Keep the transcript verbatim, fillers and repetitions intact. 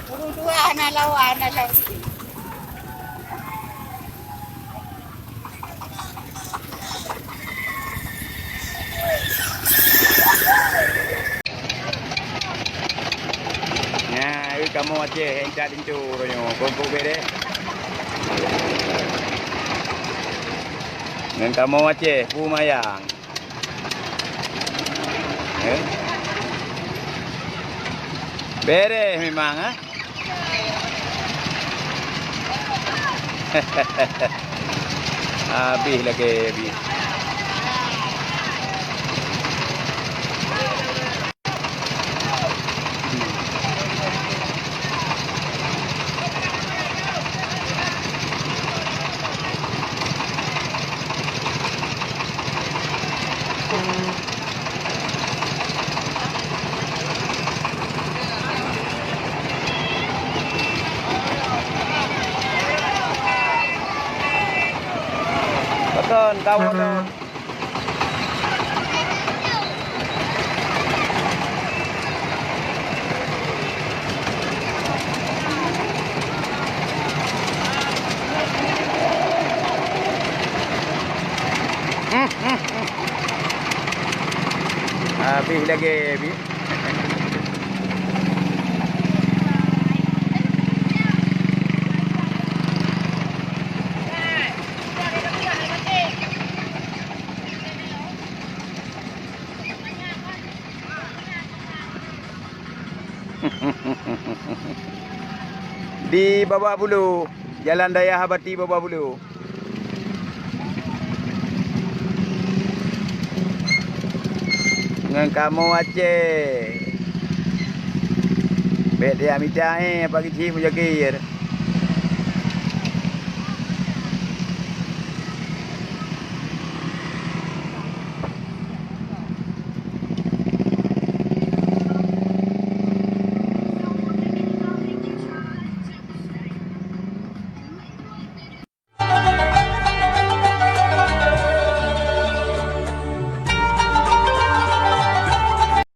Ureueng tuha hana lawan, hana lawan. Nyan, eu, kamoe Aceh, intat linto uroe nyoe, kongkong bereh. Ngon kamoe Aceh, peue manyang. Eh? Bereh memang, eh? Habéh lagèe bit. Pakon kawan tu? Habéh lagèe bit. Di Babak Bulu, Jalan Dayah Abati Babak Bulu. Ngon kamoe Aceh. Bèk tajak mita, eh, Pak Keuchik Muzakir.